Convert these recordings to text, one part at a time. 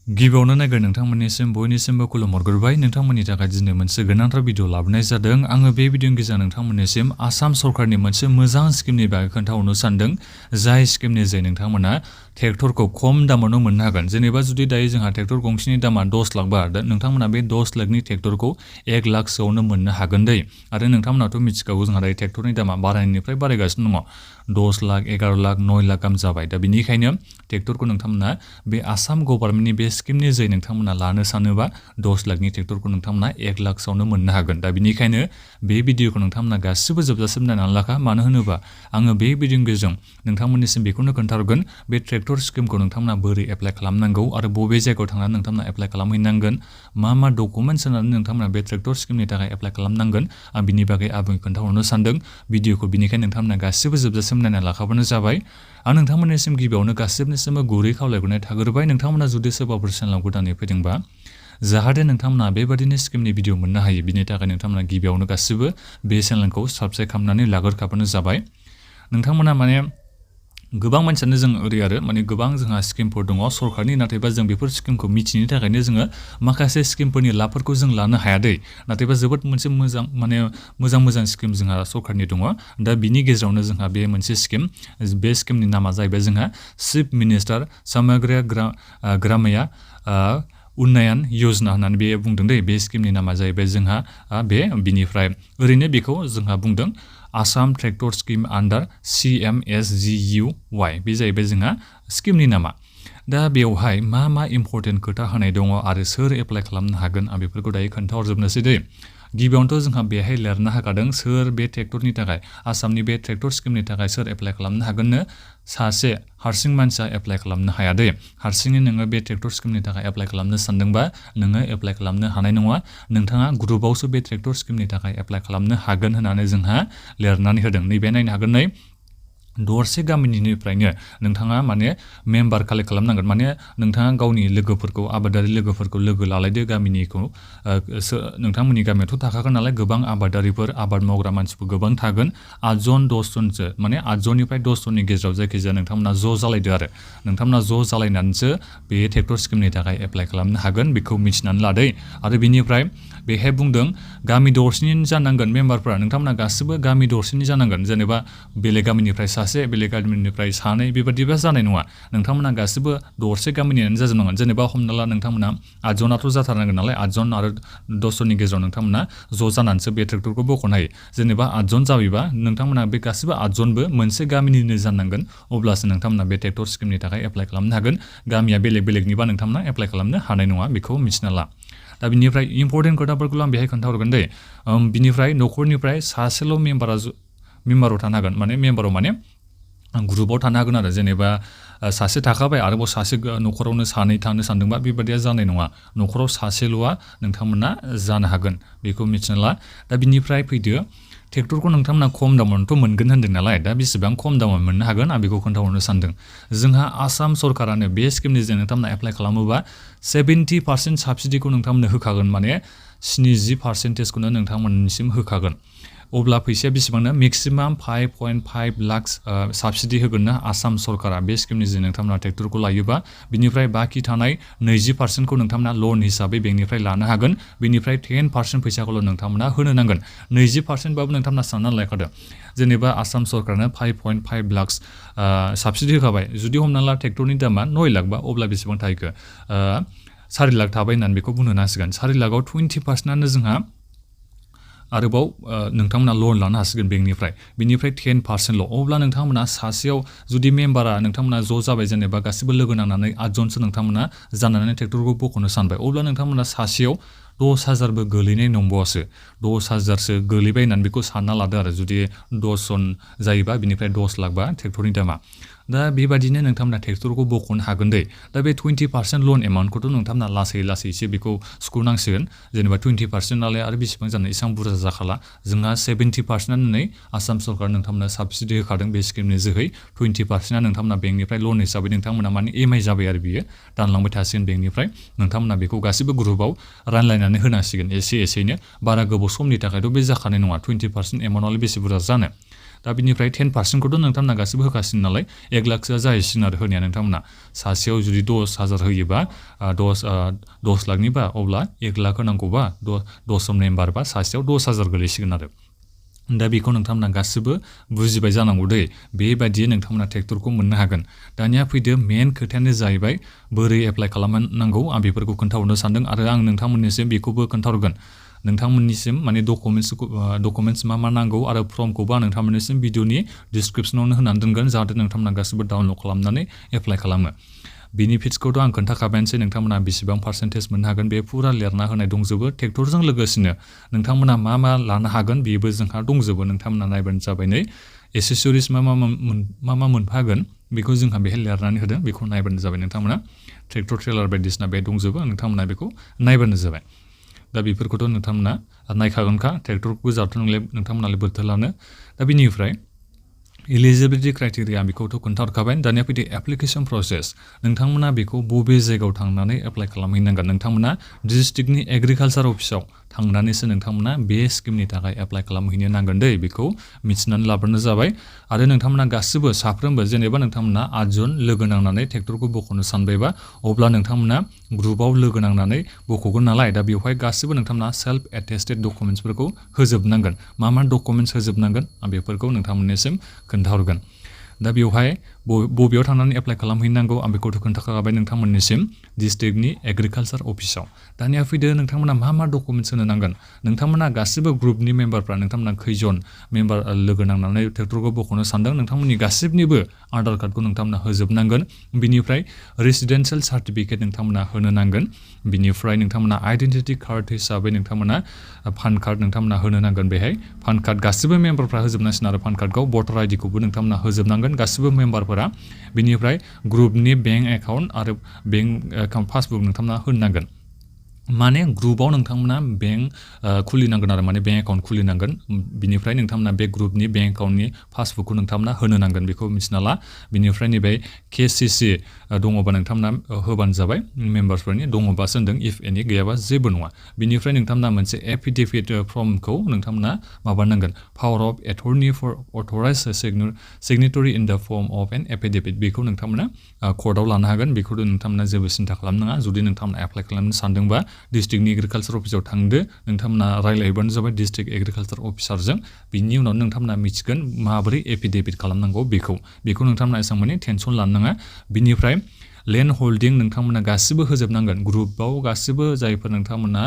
गिबियावनो नायगोन नोंथांमोननिसिम बयनिसिमबो खुलुमहरग्रोबाय नोंथांमोननि थाखाय दिनै मोनसे गोनांथार भिडिअ लाबोनाय जादों आङो बे भिडिअनि गेजेरजों नोंथांमोननिसिम आसाम सरकारनि मोनसे मोजां स्किमनि बागै खोन्थाहरनो सानदों जाय स्किमनि जे नोंथांमोना ट्रेक्टरखौ खम दामावनो मोननो हागोन जेनेबा जुदि दायो जोंहा ट्रेक्टर गंसेनि दामा 10 लाख बा नोंथांमोना बे 10 लाखनि ट्रेक्टरखौ 1 लाखसोआवनो मोननो हागोन दै आरो नोंथांमोनाथ' मिथिखागौ जोंहा दायो ट्रेक्टरनि दामा बारायनायनिफ्राय बारायगासिनो दङ 10 लाख 11 लाख 9 लाख गाहाम जाबाय दा बेनिखायनो ट्रेक्टरखौ नोंथांमोना बे आसाम गभर्नमेन्टनि बे स्किमनि जे नोंथांमोना लानो सानोबा 10 लाखनि ट्रेक्टरखौ नोंथांमोना 1 लाखसोआवनो मोननो हागोन दा बेनिखायनो बे भिडिअखौ नोंथांमोना गासिबो जोबजासिम नायनानै लाखा मानो होनोबा आङो बे भिडिअनि गेजेरजों नोंथांमोननिसिम बेखौनो खोन्थाहरगोन बे ट्रेक्टर स्किमखौ नोंथांमोना बोरै एप्लाइ खालामनांगौ आरो बबे जायगायाव थांनानै नोंथांमोना एप्लाइ खालामहैनांगोन मा डकुमेन्ट्स होनानै नोंथांमोना बे ट्रेक्टर स्किमनि थाखाय एप्लाइ खालामनांगोन आं बिनि बागै आबुङै खोन्थाहरनो सानदों भिडिअखौ बिनिखायनो नोंथांमोना गासिबो जोबजासिम नायनानै लाखाबानो जाबाय आं नोंथांमोननिसिम गिबियावनो गासिबनिसिमबो गुरै खावलायहरनाय थाग्रोबाय नोंथांमोना जुदि सोरबाफोर चेनेलाव गोदानै फैदोंबा जाहाथे नोंथांमोना बेबादिनो स्किमनि भिडिअ मोननो हायो बिनि थाखाय नोंथांमोना गिबियावनो गासिबो बे चेनेलखौ साबस्क्राइब खालामनानै लाग्रोखाबानो जाबाय नोंथांमोना माने गोबां मानसियानो जों ओरै आरो माने गोबां जोंहा स्किमफोर दङ सरकारनि नाथायबा जों बेफोर स्किमखौ मिथिनो थाखायनो जोङो माखासे स्किमफोरनि लाबफोरखौ जों लानो हाया दै नाथायबा जोबोद मोनसे मोजां स्किम जोंहा सरकारनि दङ दा बिनि गेजेरावनो जोंहा बे मोनसे स्किम बे स्किमनि नामा जाहैबाय जोंहा चिफ मिनिस्टार समग्र ग्राम्य उन्नयन योजना होननानै बे बुंदों दै बे स्किमनि नामा जाहैबाय जोंहा बिनिफ्राय ओरैनो बेखौ जोंहा बुंदों आसाम ट्रेक्टर स्किम आन्डार CMSGUY बे जाहैबाय जोंहा स्किमनि नामा दा बेवहाय मा इम्पर्टेन्ट खोथा होनाय दङ आरो सोर एप्लाइ खालामनो हागोन आं बेफोरखौ दायो खोन्थाहरजोबनोसै दै गिबियावनोथ' जोंहा बेहाय लिरना होखादों सोर बे ट्रेक्टरनि थाखाय आसामनि बे ट्रेक्टर स्किमनि थाखाय सोर एप्लाइ खालामनो हागोननो सासे हारसिं मानसिया एप्लाइ खालामनो हाया दै हारसिङै नोङो बे ट्रेक्टर स्किमनि थाखाय एप्लाइ खालामनो सानदोंबा नोङो एप्लाइ खालामनो हानाय नङा नोंथाङा ग्रुपआवसो बे ट्रेक्टर स्किमनि थाखाय एप्लाइ खालामनो हागोन होननानै जोंहा लिरनानै होदों नैबे नायनो हागोन नै दरसे गामिनिफ्रायनो नोंथाङा माने मेम्बार कालेक्ट खालामनांगोन माने नोंथाङा गावनि लोगोफोरखौ आबादारि लोगोफोरखौ लोगो लालायदो गामिनिखौ नोंथांमोननि गामियावथ' थाखागोन नालाय गोबां आबादारिफोर आबाद मावग्रा मानसिफोर गोबां थागोन 8 जन 10 जनसो माने 8 जननिफ्राय 10 जननि गेजेराव जायखिजाया नोंथांमोना ज' जालायदो आरो नोंथांमोना ज' जालायनानैसो बे ट्रेक्टर स्किमनि थाखाय एप्लाइ खालामनो हागोन बेखौ मिथिनानै लादो आरो बिनिफ्राय बेहाय बुंदों गामि दरसेनि जानांगोन मेम्बारफोरा नोंथांमोना गासिबो गामि दरसेनि जानांगोन जेनेबा बेलेग गामिनिफ्राय सासे बेलेग गामिनिफ्राय सानै बेबादिबा जानाय नङा नोंथांमोना गासिबो दरसे गामिनियानो जाजोबनांगोन जेनेबा हमना ला नोंथांमोना 8 जनाथ' जाथारनांगोन नालाय 8 जन आरो 10 जननि गेजेराव नोंथांमोना ज' जानानैसो बे ट्रेक्टरखौ बख'नो हायो जेनेबा 8 जन जाबायबा नोंथांमोना बे गासिबो 8 जनबो मोनसे गामिनिनो जानांगोन अब्लासो नोंथांमोना बे ट्रेक्टर स्किमनि थाखाय एप्लाइ खालामनो हागोन गामिया बेलेगनिबा नोंथांमोना एप्लाइ खालामनो हानाय नङा बेखौ मिथिना ला दा बिनिफ्राय इम्पर्टेन्ट खोथाफोरखौ आं बेहाय खोन्थाहरगोन दै बिनिफ्राय न'खरनिफ्राय सासेल' मेम्बाराव थानो हागोन माने मेम्बाराव माने ग्रुपआव थानो हागोन आरो जेनेबा सासे थाखाबाय आरोबाव सासे न'खरावनो सानै थानो सानदोंबा बेबादिया जानाय नङा न'खराव सासेल'आ नोंथांमोना जानो हागोन बेखौ मिथिना ला दा बिनिफ्राय फैदो ट्रेक्टरखौ नोंथांमोना खम दामावनोथ' मोनगोन होन्दों नालाय दा बेसेबां खम दामाव मोननो हागोन आं बेखौ खोन्थाहरनो सानदों जोंहा आसाम सरकारानो बे स्किमनि जे नोंथांमोना एप्लाइ खालामोबा 70% साबसिडिखौ नोंथांमोननो होखागोन माने 70% नोंथांमोननिसिम होखागोन अब्ला फैसाया बेसेबांनो मेक्सिमाम 5.5 लाख साबसिडि होगोन ना आसाम सरकारा बे स्किमनि जे नोंथांमोना ट्रेक्टरखौ लायोबा बिनिफ्राय बाखि थानाय 20%खौ नोंथांमोना लन हिसाबै बेंकनिफ्राय लानो हागोन बेनिफ्राय 10% फैसाखौल' नोंथांमोना होनो नांगोन 20% बाबो नोंथांमोना साननानै लाखादो जेनेबा आसाम सरकारनो 5.5 लाख साबसिडि होखाबाय जुदि हमना ला ट्रेक्टरनि दामा 9 लाख बा अब्ला बेसेबां थाहैखो 4 लाख थाबाय होननानै बेखौ बुंनो नांसिगोन 4 लाखआव 20%आनो जोंहा आरोबाव नोंथांमोना लन लानो हासिगोन बेंकनिफ्राय बिनिफ्राय 10%ल' अब्ला नोंथांमोना सासेयाव जुदि मेम्बारा नोंथांमोना ज' जाबाय जेनेबा गासिबो लोगो नांनानै 8 जनसो नोंथांमोना जानानै ट्रेक्टरखौ बख'नो सानबाय अब्ला नोंथांमोना सासेयाव 10,000बो गोलैनाय नंबावासो 10,000सो गोलैबाय होननानै बेखौ सानना लादो आरो जुदि 10 जन जायोबा बिनिफ्राय 10 लाख बा ट्रेक्टरनि दामा दा बेबादिनो नोंथांमोना ट्रेक्टरखौ बख'नो हागोन दै दा बे 20% लन एमाउन्टखौथ' नोंथांमोना लासैसो बेखौ सुख'नांसिगोन जेनेबा 20% नालाय आरो बेसेबां जानो एसेबां बुरजा जाखाला जोंहा 70%आनो नै आसाम सरकार नोंथांमोना साबसिडि होखादों बे स्किमनि जोहै 20%आ नोंथांमोना बेंकनिफ्राय लन हिसाबै नोंथांमोना माने EMI जाबाय आरो बियो दानलांबाय थासिगोन बेंकनिफ्राय नोंथांमोना बेखौ गासिबो ग्रुपआव रानलायनानै होनांसिगोन एसेयैनो बारा गोबाव समनि थाखायथ' बे जाखानाय नङा 20% एमाउन्टआलाय बेसे बुरजा जानो दा बिनिफ्राय 10% खौथ' नोंथांमोना गासिबो होगासिनो नालाय 1 लाखसोआ जाहैसिगोन आरो होनाया नोंथांमोना सासेयाव जुदि 10,000 होयोबा 10 लाखनिबा अब्ला 1 लाख होनांगौबा 10 मेम्बार बा सासेयाव 10,000 गोलैसिगोन आरो दा बेखौ नोंथांमोना गासिबो बुजिबाय जानांगौ दै बेबायदि नोंथांमोना ट्रेक्टरखौ मोननो हागोन दानिया फैदो मेन खोथायानो जाहैबाय बोरै एप्लाइ खालामनांगौ आं बेफोरखौ खोन्थाहरनो सानदों आरो आं नोंथांमोननिसिम बेखौबो खोन्थाहरगोन नोंथांमोननिसिम माने डकुमेन्ट्स मा नांगौ आरो फर्मखौबो आं नोंथांमोननिसिम भिडिअनि डिसक्रिपसनावनो होनानै दोनगोन जाहाथे नोंथांमोना गासिबो डाउनलड खालामनानै एप्लाइ खालामो बेनिफिट्सखौथ' आं खोन्थाखाबायानोसै नोंथांमोना बेसेबां पार्सेन्टेज मोननो हागोन बे फुरा लिरना होनाय दंजोबो ट्रेक्टरजों लोगोसेनो नोंथांमोना मा लानो हागोन बेबो जोंहा दंजोबो नोंथांमोना नायबानो जाबाय नै एसेसरिज मा मोनफागोन बेखौ जोंहा बेहाय लिरनानै होदों बेखौ नायबानो जाबाय नोंथांमोना ट्रेक्टर ट्रेलार बायदिसिना बे दंजोबो नोंथांमोना बेखौ नायबानो जाबाय दा बेफोरखौथ' नोंथांमोना नायखागोनखा ट्रेक्टरखौ जाहाथे नोंथांमोनालाय बोरैथो लानो दा बिनिफ्राय एलिजिबिलिटि क्राइटेरिया बेखौथ' खोन्थाहरखाबाय दानिया फैदो एप्लिकेसन प्रसेस नोंथांमोना बेखौ बबे जायगायाव थांनानै एप्लाइ खालामहैनांगोन नोंथांमोना डिस्ट्रिक्टनि एग्रिकालसार अफिसाव थांनानैसो नोंथांमोना बे स्किमनि थाखाय एप्लाइ खालामहैनो नांगोन दै बेखौ मिथिनानै लाब्लानो जाबाय आरो नोंथांमोना गासिबो साफ्रोमबो जेनेबा नोंथांमोना 8 जन लोगो नांनानै ट्रेक्टरखौ बख'नो सानबायबा अब्ला नोंथांमोना ग्रुपाव लोगो नांनानै बख'गोन नालाय दा बेवहाय गासिबो नोंथांमोना सेल्फ एटेस्टेड डकुमेन्ट्सफोरखौ होजोबनांगोन मा डकुमेन्ट्स होजोबनांगोन आं बेफोरखौ नोंथांमोननिसिम खोन्थाहरगोन दा बेवहाय बबेयाव थांनानै एप्लाइ खालामहैनांगौ आं बेखौथ' खोन्थाखाबाय नोंथांमोननिसिम डिस्ट्रिक्टनि एग्रिकालसार अफिसाव दानिया फैदो नोंथांमोना मा डकुमेन्ट्स होनो नांगोन नोंथांमोना गासिबो ग्रुपनि मेम्बारफ्रा नोंथांमोना खैजन मेम्बार लोगो नांनानै ट्रेक्टरखौ बख'नो सानदों नोंथांमोननि गासिबनिबो आधार कार्डखौ नोंथांमोना होजोबनांगोन बिनिफ्राय रेसिडेन्सियेल सार्टिफिकेट नोंथांमोना होनो नांगोन बिनिफ्राय नोंथांमोना आइडेन्टिटि कार्ड हिसाबै नोंथांमोना पान कार्ड नोंथांमोना होनो नांगोन बेहाय पान कार्ड गासिबो मेम्बारफ्रा होजोबनांसिगोन आरो पान कार्डखौ भटार आइडिखौबो नोंथांमोना होजोबनांगोन गासिबो मेम्बारफोरा बिनिफ्राय ग्रुपनि बेंक एकाउन्ट आरो बेंक एकाउन्ट पासबुक नोंथांमोना होनो नांगोन माने ग्रुपाव नोंथांमोना बेंक खुलिनांगोन आरो माने बेंक एकाउन्ट खुलिनांगोन बिनिफ्राय नोंथांमोना बे ग्रुपनि बेंक एकाउन्टनि पासबुकखौ नोंथांमोना होनो नांगोन बेखौ मिथिना ला बिनिफ्राय नैबे केसिसि दङबा नोंथांमोना होबानो जाबाय मेम्बार्सफोरनि दङबासो होनदों इफ एनि गैयाबा जेबो नङा बिनिफ्राय नोंथांमोना मोनसे एफिडेभिट फर्मखौ नोंथांमोना माबानांगोन power of attorney for authorize signatory in the firm of an affidavit बेखौ नोंथांमोना कर्टआव लानो हागोन बेखौथ' नोंथांमोना जेबो सिन्था खालामनाङा जुदि नोंथांमोना एप्लाइ खालामनो सानदोंबा डिस्ट्रिक्टनि एग्रिकालसार अफिसाव थांदो नोंथांमोना रायलायहैबानो जाबाय डिस्ट्रिक्ट एग्रिकालसार अफिसारजों बिनि उनाव नोंथांमोना मिथिगोन माबोरै एफिडेभिट खालामनांगौ बेखौ नोंथांमोना एसेबां माने टेनसन लानो नाङा बिनिफ्राय लेन्ड हल्डिं नोंथांमोना गासिबो होजोबनांगोन ग्रुपाव गासिबो जायफोर नोंथांमोना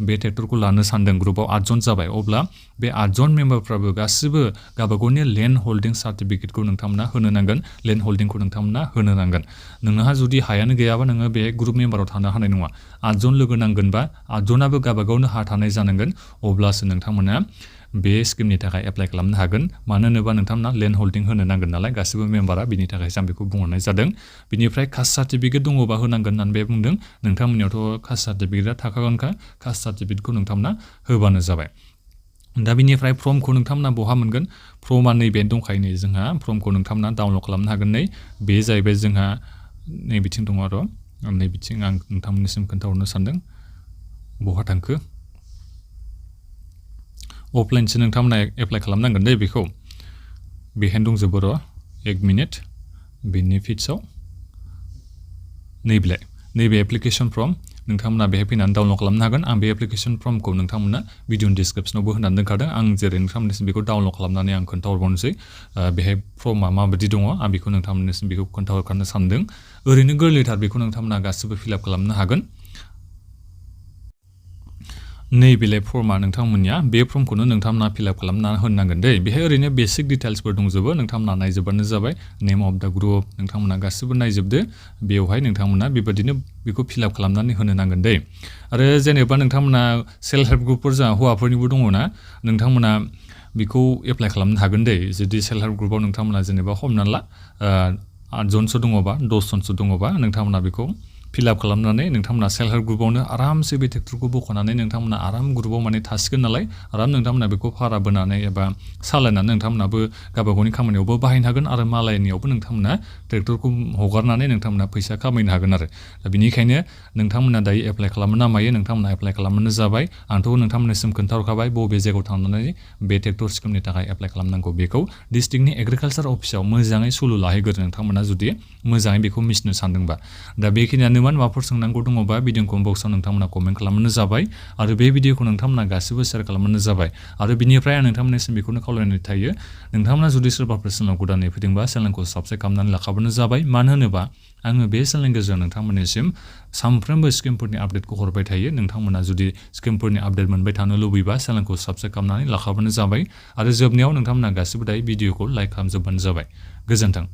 बे ट्रेक्टरखौ लानो सानदों ग्रुपाव 8 जन जाबाय अब्ला बे 8 जन मेम्बारफ्राबो गासिबो गावबागावनि लेन्ड हल्डिं सार्टिफिकेटखौ नोंथांमोना होनो नांगोन लेन्ड हल्डिंखौ नोंथांमोना होनो नांगोन नोंहा जुदि हायानो गैयाबा नोङो बे ग्रुप मेम्बाराव थानो हानाय नङा 8 जन लोगो नांगोनबा 8 जनाबो गावबागावनो हा थानाय जानांगोन अब्लासो नोंथांमोना बे स्किमनि थाखाय एप्लाइ खालामनो हागोन मानो होनोबा नोंथांमोना लेन्ड हल्डिं होनो नांगोन नालाय गासिबो मेम्बारा बिनि थाखायसो आं बेखौ बुंहरनाय जादों बिनिफ्राय कास्ट सार्टिफिकेट दङबा होनांगोन होननानै बे बुंदों नोंथांमोननियावथ' कास्ट सार्टिफिकेटआ थाखागोनखा कास्ट सार्टिफिकेटखौ नोंथांमोना होबानो जाबाय दा बिनिफ्राय फर्मखौ नोंथांमोना बहा मोनगोन फर्मआ नैबे दंखायो नै जोंहा फर्मखौ नोंथांमोना डाउनलड खालामनो हागोन नै बे जाहैबाय जोंहा नै बिथिं दङ आरो नै बिथिं आं नोंथांमोननिसिम खोन्थाहरनो सानदों बहा थांखो अफलाइनसो नोंथांमोना एप्लाइ खालामनांगोन दे बेखौ बेहायनो दंजोबो र' 1 मिनिट बेनिफिट्सआव नैबे एप्लिकेसन फर्म नोंथांमोना बेहाय फैनानै डाउनलड खालामनो हागोन आं बे एप्लिकेसन फर्मखौ नोंथांमोना भिडिअनि डिसक्रिपसनावबो होनानै दोनखादों आं जेरै नोंथांमोननिसिम बेखौ डाउनलड खालामनानै आं खोन्थाहरबावनोसै बेहाय फर्मआ माबायदि दङ आं बेखौ नोंथांमोननिसिम बेखौ खोन्थाहरखानो सानदों ओरैनो गोरलैथार बेखौ नोंथांमोना गासिबो फिलआप खालामनो हागोन नैबेलाय फर्मआ नोंथांमोननिया बे फर्मखौनो नोंथांमोना फिलआप खालामना होनांगोन दै बेहाय ओरैनो बेसिक डिटेल्सफोर दंजोबो नोंथांमोना नायजोबबानो जाबाय नेम अफ द ग्रुप नोंथांमोना गासिबो नायजोबदो बेवहाय नोंथांमोना बेबायदिनो बेखौ फिलआप खालामनानै होनो नांगोन दै आरो जेनेबा नोंथांमोना सेल्फ हेल्प ग्रुपफोर जा हौवाफोरनिबो दङना नोंथांमोना बेखौ एप्लाइ खालामनो हागोन दै जुदि सेल्फ हेल्प ग्रुपआव नोंथांमोना जेनेबा हमनानै ला 8 जनसो दङबा 10 जनसो दङबा नोंथांमोना बेखौ फिलआप खालामनानै नोंथांमोना सेल्फ हेल्प ग्रुपआवनो आरामसे बे ट्रेक्टरखौ बख'नानै नोंथांमोना आराम ग्रुपआव माने थासिगोन नालाय आराम नोंथांमोना बेखौ भारा बोनानै एबा सालायनानै नोंथांमोनाबो गावबा गावनि खामानियावबो बाहायनो हागोन आरो मालायनियावबो नोंथांमोना ट्रेक्टरखौ हगारनानै नोंथांमोना फैसा खामायनो हागोन आरो दा बिनिखायनो नोंथांमोना दायो एप्लाइ खालामनो ना मायो नोंथांमोना एप्लाइ खालामनो जाबाय आंथ' नोंथांमोननिसिम खोन्थाहरखाबाय बबे जायगायाव थांनानै बे ट्रेक्टर स्किमनि थाखाय एप्लाइ खालामनांगौ बेखौ डिस्ट्रिक्टनि एग्रिकालसार अफिसाव मोजाङै सुलु लाहैग्रो नोंथांमोना जुदि मोजाङै बेखौ मिथिनो सानदोंबा दा बेखिनियानोमोन माबाफोर सोंनांगौ दङबा भिडिअ कमेन्ट बक्सआव नोंथांमोना कमेन्ट खालामनो जाबाय आरो बे भिडिअखौ नोंथांमोना गासिबो शेयार खालामनो जाबाय आरो बिनिफ्राय आं नोंथांमोननिसिम बेखौनो खावलायनाय थायो नोंथांमोना जुदि सोरबाफोर चेनेलाव गोदानै फैदोंबा चेनेलखौ साबस्क्राइब खालामनानै लाखाबानो जाबाय मानो होनोबा आङो बे चेनेलनि गेजेरजों नोंथांमोननिसिम सानफ्रोमबो स्किमफोरनि आपडेटखौ हरबाय थायो नोंथांमोना जुदि स्किमफोरनि आपडेट मोनबाय थानो लुबैबा चेनेलखौ साबस्क्राइब खालामनानै लाखाबानो जाबाय आरो जोबनायाव नोंथांमोना गासिबो दायो भिडिअखौ लाइक खालामजोबबानो जाबाय गोजोन्थों